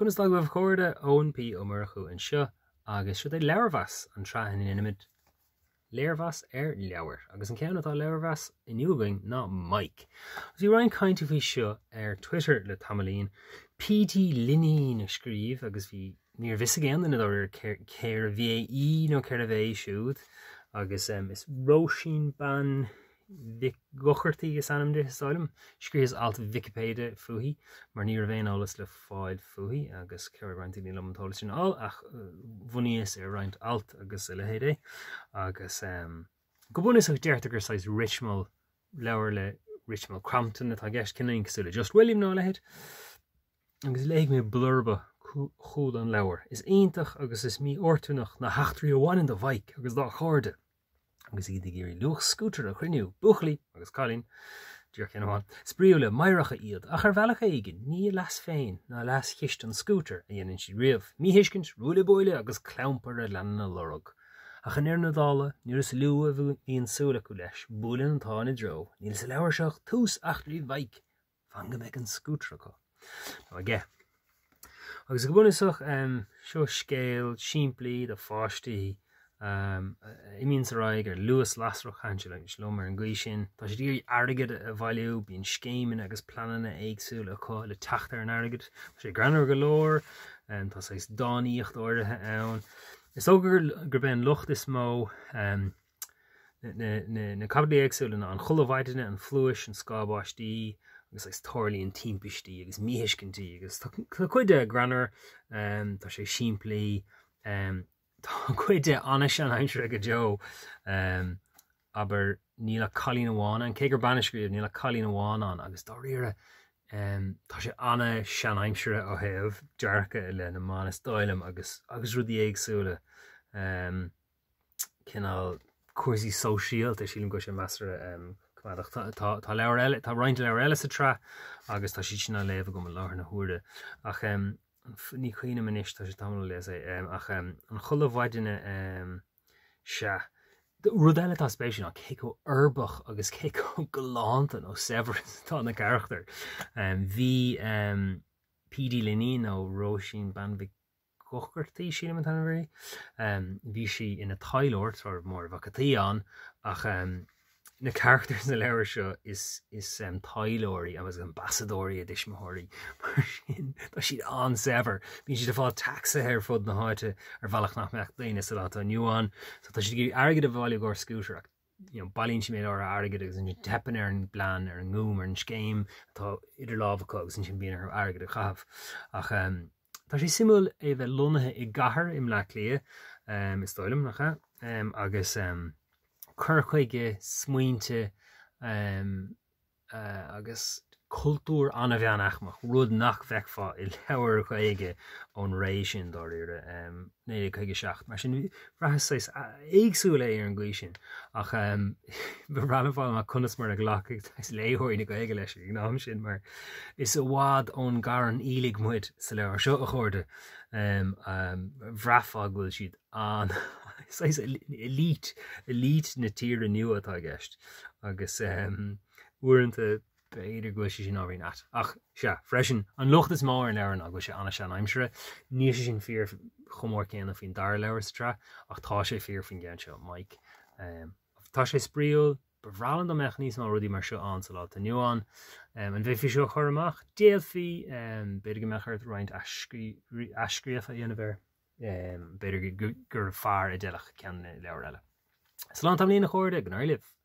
Conas tá agaibh a chairde, Eoin P Ó Murchú anseo agus seo é Leabharmheas, an tsraith ina ndéanaimid léirmheas ar leabhair. Agus an ceann atá le léirmheas inniu againn ná Mike. Agus bhí roinnt cainte faoi seo ar Twitter le tamaillín. P.D. Linneen a scríobh agus bhí ní raibh fhios ag aon duine dáiríre cérbh í nó cérbh é siúd agus is Róisín Bean Mhic Dhochartaigh is ainm di, is dóigh liom. Scríobhas alt Vicipéide fúithi mar ní raibh aon eolas le fáil fúithi agus chabhraigh roinnt daoine liom an t-eolas sin a fháil ach bhunaíos ar roinnt alt agus a leithéid é. Agus go bunúsach deirtear gur saghas Richmal, leabhar le Richmal Crompton atá i gceist, cineál cosúil le Just William nó a leithéid. Agus léifidh mé blurba chúl an leabhair. Is iontach agus is mífhortúnach na heachtraí a bhaineann do Mhaidhc agus dá chairde. agus iad ag iarraidh luach scútair a chruinniú, buachaillí agus cailín, díreach ceann amháin, spraíúla, meidhreacha iad, ach ar bhealach éigin, ní a leas féin ná leas chiste an scútair a dhéanann siad riamh. Míthuiscint, ruaille buaille agus clampar a leanann a lorg. Ach i ndeireadh na dála, nuair is lú a bhíonn súil acu leis, buaileann an t-ádh ina dtreo. Níl sa leabhar seo ach tús eachtraí Mhaidhc Fan go mbeidh an scútar acu. Nó aige. Agus go bunúsach, seo scéal simplí do pháistí a imíonns ar aghaidh ar luas lasrach, thaitin sé liom ar an gcaoi sin. Tá siad ag iarraidh airgead a bhailiú, bíonn scéimeanna agus pleananna éagsúla acu le teacht ar an airgead. Tá sé greannmhar go leor, tá saghas dánaíocht áirithe ann. Is dócha gurb é an locht is mó na caibidlí éagsúla ná an chulaith mhaidine, an phluais, an scáth báistí agus saghas tarlaíonn timpistí agus míthuiscintí agus tá cuid de greannmhar, tá sé simplí, tá cuid de an-seanaimseartha go deo. Abair, níl ach cailín amháin ann, cé gur bean a scríobh, níl ach cailín amháin ann agus dáiríre tá sé an-seanaimseartha ó thaobh dearcadh i leith na mban is dóigh liom agus agus rudaí éagsúla. cineál cúrsaí sóisialta, sílim go bhfuil sé measartha coimeádach. Tá tá leabhar eile, tá roinnt leabhar eile sa tsraith agus tá siad sin á léamh agam i láthair na huaire. Ach ní cuimhin liom anois, tá sé tamall ó léas é, ach an chulaith mhaidine, sea. Rud eile atá spéisiúil ná cé chomh uirbeach agus cé chomh galánta nó saibhir atá na carachtair. Bhí P.D. Linneen nó Róisín Bean Mhic Dhochartaigh, sílim an t-ainm uirthi. Bhí sí ina taidhleoir tráth a raibh Máire Mhac an tSaoi ann ach na carachtair sna leabhair seo is is taidhleoirí agus ambasadóirí a dtuismitheoirí mar sin tá siad an-saibhir. Bíonn siad ag fáil tacsaithe ar fud na háite ar bhealach nach mbeadh daoine sa lá atá inniu ann. So tá siad ag iarraidh airgead a bhailiú i gcomhair scútair ach you know, bailíonn siad méid áirithe airgid agus ansin teipeann ar an bplean, ar an ngúm, ar an scéim atá idir lámha acu agus ansin bíonn orthu airgead a chaitheamh. Ach um, tá sé suimiúil é bheith lonnaithe i gcathair i mBleá Cliath, um, is dóigh liom, nach ea? Um, agus um, cur chuige, smaointe, um, agus cultúr an-mheánaicmeach, rud nach bhfeicfeá i leabhair Ghaeilge ón ré sin, dáiríre, 1957. Mar sin, bhraitheas saghas éagsúil é ar an gcaoi sin. Ach ba bhreá liom fáil amach conas mar a ghlacfaidh saghas léitheoirí na Gaeilge leis ag an am sin, mar is i bhfad ón gcarn aoiligh muid sa leabhar seo, a chairde. Bhraithfeá go bhfuil siad an saghas elite, elite na tíre nua atá i gceist agus uaireanta b'fhéidir go bhfuil sé sin ábhairín ait. Ach sea, freisin, an locht is mó ar an leabhar ná go bhfuil sé an-sean-aimseartha. Níl sé sin fíor chomh mór céanna faoin dara leabhar sa tsraith ach tá sé fíor faoin gceann seo, Mike. Tá sé spraíúil, ba bhreá liom dá mbeadh níos mó rudaí mar seo ann sa lá atá inniu ann. An bhféadfaí seo a chur amach? D'fhéadfaí, b'fhéidir go mbeadh ort roinnt athscríofa a dhéanamh air. B'fhéidir gurbh fearr a d'fheilfeadh ceann de na leabhair eile. Slán tamaillín a chairde, go n-éirí libh!